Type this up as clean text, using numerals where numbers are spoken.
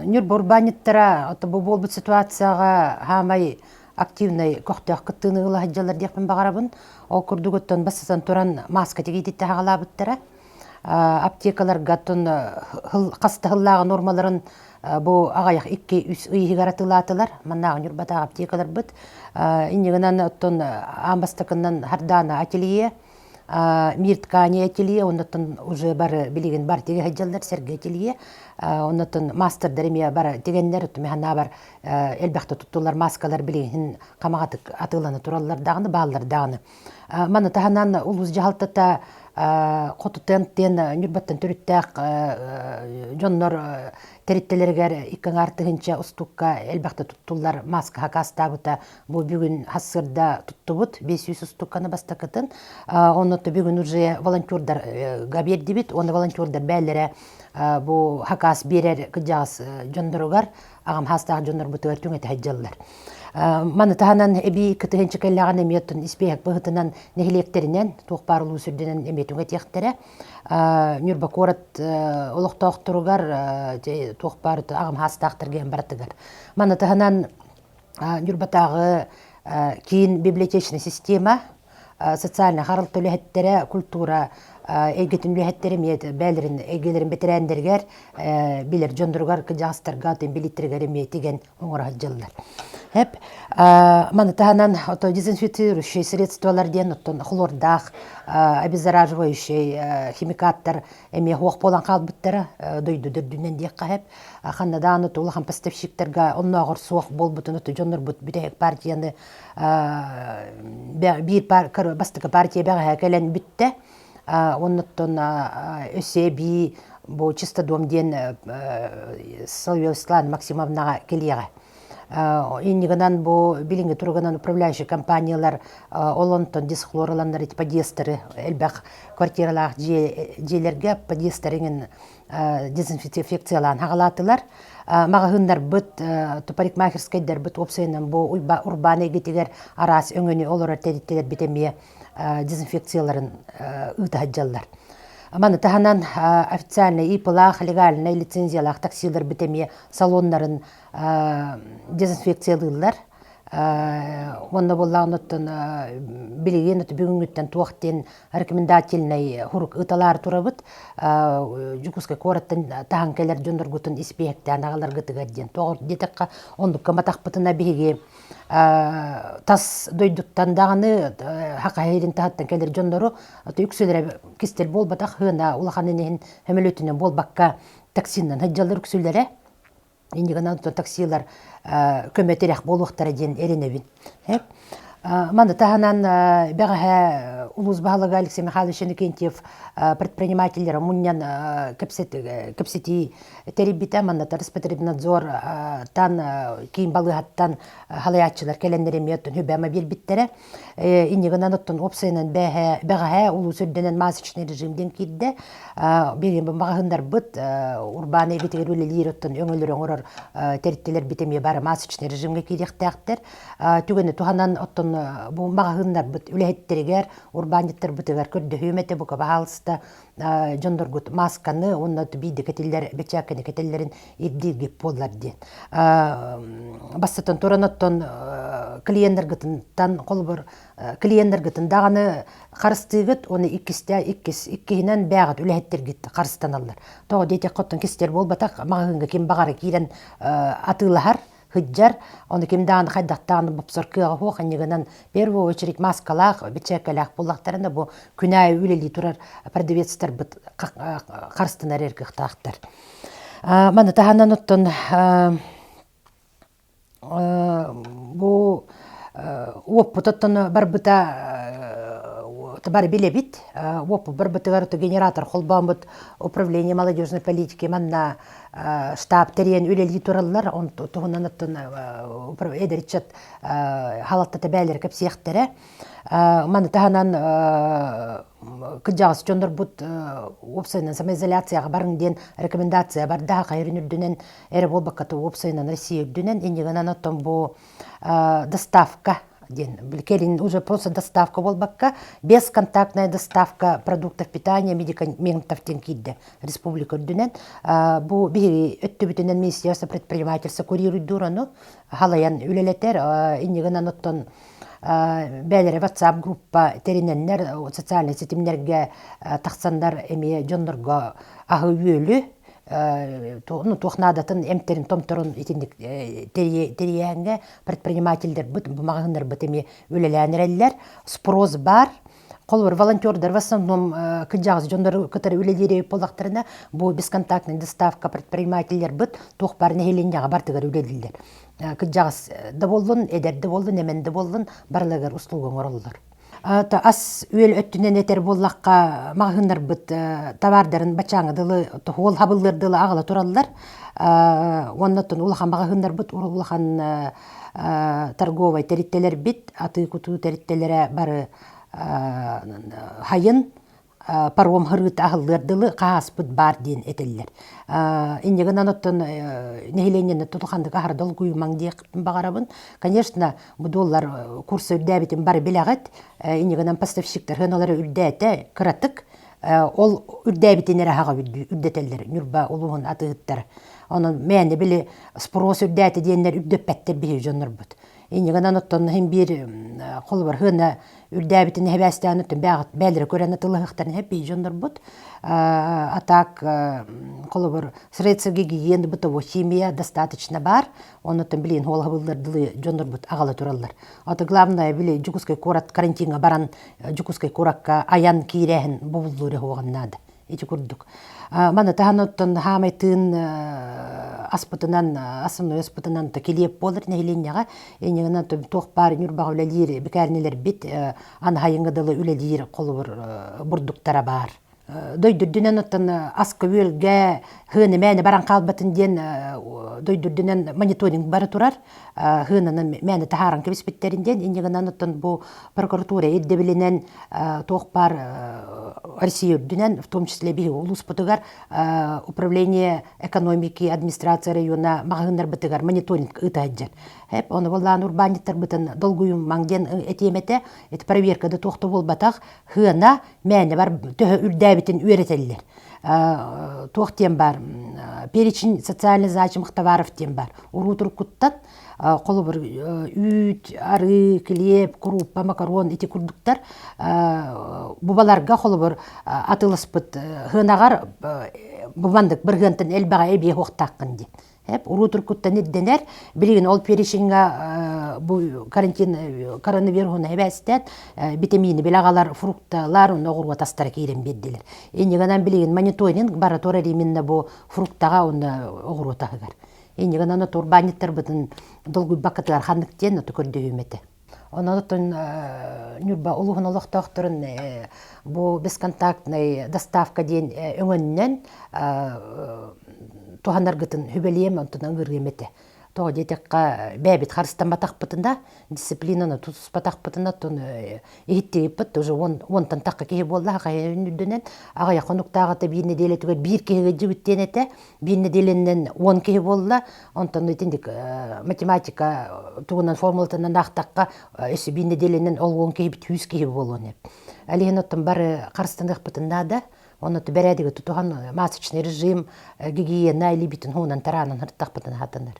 Ньурба урбаанньыттара ото бу буолбут ситуацияҕа хаамай активнай көхтөөх кыттыыны ыла сылдьаллар диэхпин баҕарабын. Ол курдук оттон бастатан туран мааска тигиититтэ хаҕалаабыттара. Аптекаларга оттон хас да сыллааҕы нуормаларын бу аҕыйах 2-3 ый иһигэр атыылаатылар. Маннааҕы Ньурбатааҕы аптекаларбыт. Иннигинэн оттон аан бастакынан Хардаана ателье Мир ткани этилиэ, оннуттан уже бары билигин бар тигэ сылдьаллар, сэргэ этилиэ. Оннуттан мастердар эмиэ бары тигэннэр, оттон бар элбэхтэ туттулар маскалар билигин хамаҕатык атыылана тураллар даҕаны, бааллар даҕаны. Маны таһынан улуус дьаһалтата хотутан тен Ньурбаттан төрүттээх дьоннор тэриттэлэригэр икки аҥаар тыһыынча устукка элбэхтэ туттуллар маска хакаастаабыта Бу бүгүн хассырда туттубут 500 устукканы бастакытын. Онно бүгүн уже волонтердарга биэрдибит. Уонна волонтердар бээлэрэ бу хакаас биэрэр кыдьаҕас дьонноругар, аҕам хаастаах дьоннорбутугар түҥэтэ сылдьаллар. Маны таһынан эбии кытыһынчы кэллэҕин эмиэ оттон испиэһэк быһытынан нэһилиэктэринэн туох баар улуус үрдүнэн эмиэ түҥэтиэхтэрэ. Ньурба куорат олохтоохторугар туох баар аҕам хаастаахтарга барытыгар. Маны таһынан Ньурбатааҕы киин библиотечнай система, социальнай харалта үлэһиттэрэ, культура эйгэтин үлэһиттэрэ эмиэ бэйэлэрин эйгэлэрин бэтэрээннэригэр билэр дьонноругар, кырдьаҕастарга, билиттэригэр эмиэ тигэн оҥоро сылдьаллар. Эп маны таһынан ото дезинфицирующие средстволар диэн оттон хлордаах обеззараживающий химикаттар эмиэ суох буолан хаалбыттара дойду дөрдүнэн диэххэ сөп. Ханна даҕаны улахан поставщиктарга оннооҕор суох буолбутун дьоннорбут бүтэһик партияны биир бастакы партия бэҕэһээ кэлэн бүттэ. Оннуттан өссө эбии бу чисто дом диэн Соловьева Светлана Максимовнаҕа кэлиэҕэ. Иннигинэн бу билиҥҥи туругунан управляющай компаниялар ол онтон дисхлораланнар ити подъездтары элбэх квартиралаах дьиэлэргэ подъездтары иҥин дезинфекциялаан хаҕалаатылар. Маҕаһыыннарбыт, парикмахерскайдарбыт уопсайынан бу урбаан эйгэтигэр араас өҥөнү олорор тэрилтэлэрбит эмиэ дезинфекцияларын ыыта сылдьаллар. Маны таһынан официальный ИП-лаах, легальнай лицензиялаах таксиларбыт эмиэ салоннарын дезинфекциялыыллар. Уонна буоллаҕына оттон билигин бүгүҥҥүттэн туох диэн рекомендательнай хурук ыталаары турабыт. Дьокуускай куораттан таһан кэлэр дьонноргутун испиэһэктээн аҕаларгытыгар диэн. Тоҕо диэтэххэ, оннукка матахпытына биһиги тас дойдуттан даҕаны Саха сирин таһыттан кэлэр дьоннору үксүлэрэ кистэл буолбатах сыана улаханын иһин сөмөлүөтүнэн буолбакка таксиннан сылдьаллар үксүлэрэ. Иннигинэн таксилар көмө тирэх буолуохтара диэн эрэнэбин. Маны таһынан бэҕэһээ улуус баһылыга Алексей Михайлович Иннокентьев предпринимателлэри мунньан кэпсэтии тэрийбитэ. Манна Роспотребнадзор тан киин балыыһаттан халайааччылар кэлэннэр эмиэ оттон сүбэ-ама биэрбиттэрэ. Иннигинэн оттон уопсайынан бэҕэһээ улуус үрдүнэн масочный режим диэн киирдэ. Билигин бу маҕаһыыннарбыт урбаан эйгэтигэр үлэлиир оттон өҥөлөрү оҥорор тэрилтэлэрбит эмиэ бары масочный режимҥэ киириэхтээхтэр. Түгэни туһанан оттон бу маҕаһыыннарбыт үлэһиттэригэр, урбаанньыттарбытыгар көрдөһүөм этэ бука баһаалыста дьонноргут маасканы уонна биирдэ кэтиллэр бэчээккэни кэтэллэрин ирдииргит буоллар диэн. Бастатан туран оттон клиеннаргытынтан холобур клиеннаргытын даҕаны харыстыыгыт уонна иккистэ иккис иккиһинэн бээҕит үлэһиттэргит харыстаналлар. Тоҕо диэтэххэ оттон кистэр буолбатах маҕаһыыҥҥа ким баҕара киирэн атыылаһар сылдьар, ону ким даҕаны хайдахтаҕына бопсор кыаҕа суох анньыгынан в первую очередь маскалаах, бэчээккэлээх буоллахтарына бу күн аайы үлэлии турар продавецтарбыт харыстанар эрэ кыахтаахтар. Маны таһынан оттон бу уоппут оттон барбыта бары билэбит. Уоппут барбытыгар генератор холбооммут управление молодежной политики манна штаб тэрийэн үлэлии тураллар. Туһунан оттон эдэр ыччат халаттата бээлэрэ кэпсиэхтэрэ. Маны таһынан кырдьаҕас дьоннорбут уопсайынан самоизоляцияҕа барыҥ диэн рекомендация барда хайырын үрдүнэн эрэ буолбакка уопсайынан Россия үрдүнэн иннигинэн оттон бу доставка. диэн. Кэлин уже просто доставка буолбакка, бесконтактная доставка продуктов питания, медикаментов диэн киирдэ республика үрдүнэн. Бу биһиги өттүбүтүнэн Министерство предпринимательства курируйдуур ону халайан үлэлэтэр. Иннигинэн оттон бээлэрэ WhatsApp группа тэринэннэр социальнай ситимнэргэ тахсаннар эмиэ дьоннорго аһы-үөлү ну, туох наадатын эмтэрин томторун итинник тэрийээҥҥэ предпринимательдэрбит бу маҕаһыыннарбыт эмиэ үлэлээн эрэллэр спрос баар холобур волонтердар в основном кырдьаҕас дьоннору кытары үлэлиир буоллахтарына бу бесконтактный доставка предпринимательлэрбит туох баар нэһилиэнньэҕэ бартыгар үлэлииллэр кырдьаҕас да буоллун эдэр да буоллун эмэн да буоллун барыларыгар услуга оҥороллор Ас үөл өттүнэн этэр буоллахха, маҕаһыыннарбыт табаардарын баччааҥҥа дылы тоһуол хабыллыар дылы аҕала тураллар. Уонна оттон улахан маҕаһыыннарбыт улахан торговай тэрилтэлэрбит, атыы-кутуу тэрилтэлэрэ бары хайын паром һырыыта аһыллыар дылы хааспыт баар диэн этэллэр. Инньэ гынан оттон нэһилиэнньэни тутуханнык аһара долгуйумаҥ диэхпин баҕарабын. Конечно, бу доллар курса үрдээбитин бары билэҕит. Инньэ гынан поставщиктар сыаналара үрдээтэ кыратык. Ол үрдээбитин эрэ аһаҕа үрдэтэллэр Ньурба улууһун атыыһыттара. Онон мээнэ били спрос үрдээтэ диэннэр үрдэппэттэр биһиги дьоннорбут. Инньэ гынан оттон иһин биир холобур сыана үрдээбитин эһэбээстээн оттон бээлэрэ көрөн атылаһыахтарын хэппии дьоннорбут. А так холобур средства гигиены бытовой химия достаточно бар. Оннуттан билин хуолаһабыллар дылы дьоннорбут аҕала тураллар. Ото главное били Дьокуускай куорат карантиҥҥа баран Дьокуускай куоракка айан киирээһин бобуллуур уоҕун наада. Ити курдук. Маны таһан оттон хаамай тыын аспытынан, основной аспытынан то килиэп буолар нэһилиэнньэҕэ. Иннигинэн туох баар Ньурбаҕа үлэлиир бикээрнилэрбит аны хайыҥҥа дылы үлэлиир холобур бурдуктара баар. Дойду үрдүнэн оттон аска-үөлгэ хыаны мээнэ баран хаалбатын диэн дойду үрдүнэн мониторинг бара турар. Хыананы мээнэ таһааран кэбиспиттэрин диэн иннигинэн оттон бу прокуратура ирдэбилинэн туох баар Россия үрдүнэн, в том числе биһиги улууспутугар управление экономики администрация района маҕаһыыннарбытыгар мониторинг ыыта сылдьар. Ону буоллаан урбаанньыттарбытын долгуйумаҥ диэн этиэм этэ. Ити проверка да туох да буолбатах, сыана мээнэ бар төһө үрдээбитин үөрэтэллэр. Туох диэн баар, перечень социально значимых товаров диэн баар. Уруу туруккуттан холобур үүт, арыы, килиэп, курууппа, макарон ити курдуктар бубаларга холобур атыыласпыт сыанаҕар бу маннык бырыһыантан элбэҕи эбиэ суохтааххын диэн. Эп уруу туркуттан ирдэнэр. Билигин ол переченьҥа бу карантин коронавируһун эбээстээн витамины билэ аҕалар фрукталар уонна оҕуруот астара киирэн биэрдилэр. Иннигэнэн билигин мониторинг бара турар именно бу фруктаҕа уонна оҕуруот аһыгар. Иннигэнэн ото урбаанньыттарбытын долгуйбаккытыгар ханнык диэн ото көрдөһүүм этэ. Онон оттон Ньурба улууһун олохтоохторун бу бесконтактный доставка диэн өҥөннөн туһанаргытын сүбэлиэм, онтон ыҥырыам этэ. Тоҕо диэтэххэ, бэйэбит харыстамматахпытына, дисциплинаны тутуспатахпытына, оттон иһиттибиппит уже уонтан тахха киһи буолла, хайа үрдүнэн аҕыйах хонуктааҕыта биир нэдиэлэтигэр биир киһи ыдьыбыт диэн этэ. Биир нэдиэлэнэн 10 киһи буолла. Онтон итинник математика тугунан формулатынан аахтахха, өссө биир нэдиэлэнэн ол 10 киһибит 100 киһи буолуон эп. Алиһин оттон бары харыстаныахпытын наада. Онно бэрээдэги тутуһан масочный режим, гигиена илиибитин хуунан тараанан ыртахпытын хатанар.